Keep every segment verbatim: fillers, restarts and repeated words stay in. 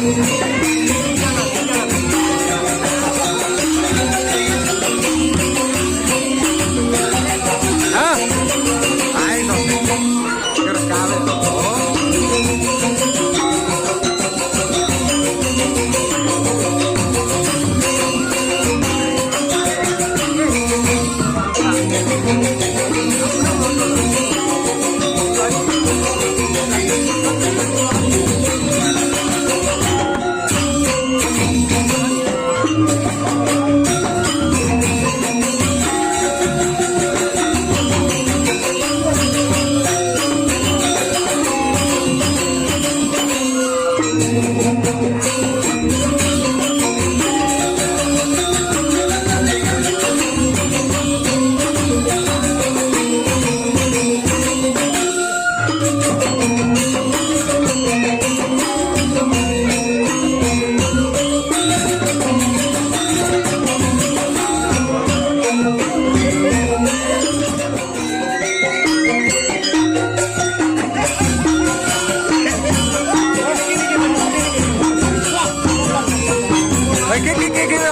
Hah? Ayo, no. Kira kali, no. Oke, oke, oke, oke.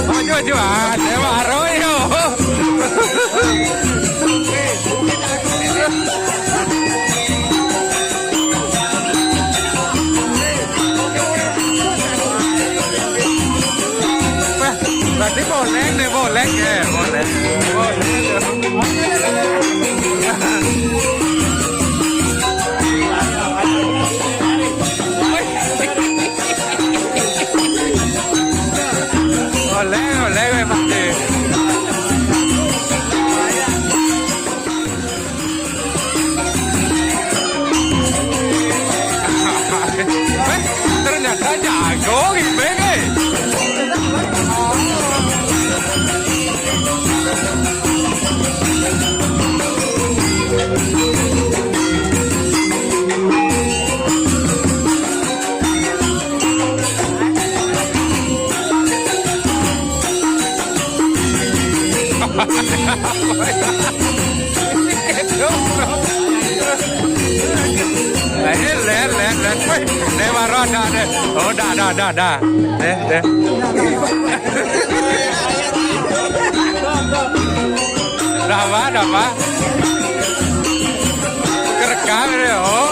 Maju, maju, ah, saya mah Arroyo. Wah, berarti boleh deh, boleh ya, boleh. Boleh. Boleh, boleh, weh, Pak. Eh, ternyata jago, Ipeng, eh. Nah, ini lihat, lihat, lihat. Wih, ini baru ada, ada. Oh, ada, ada, ada, ada. Deh, deh. Dah apa, dah apa? Kerekam ini, oh.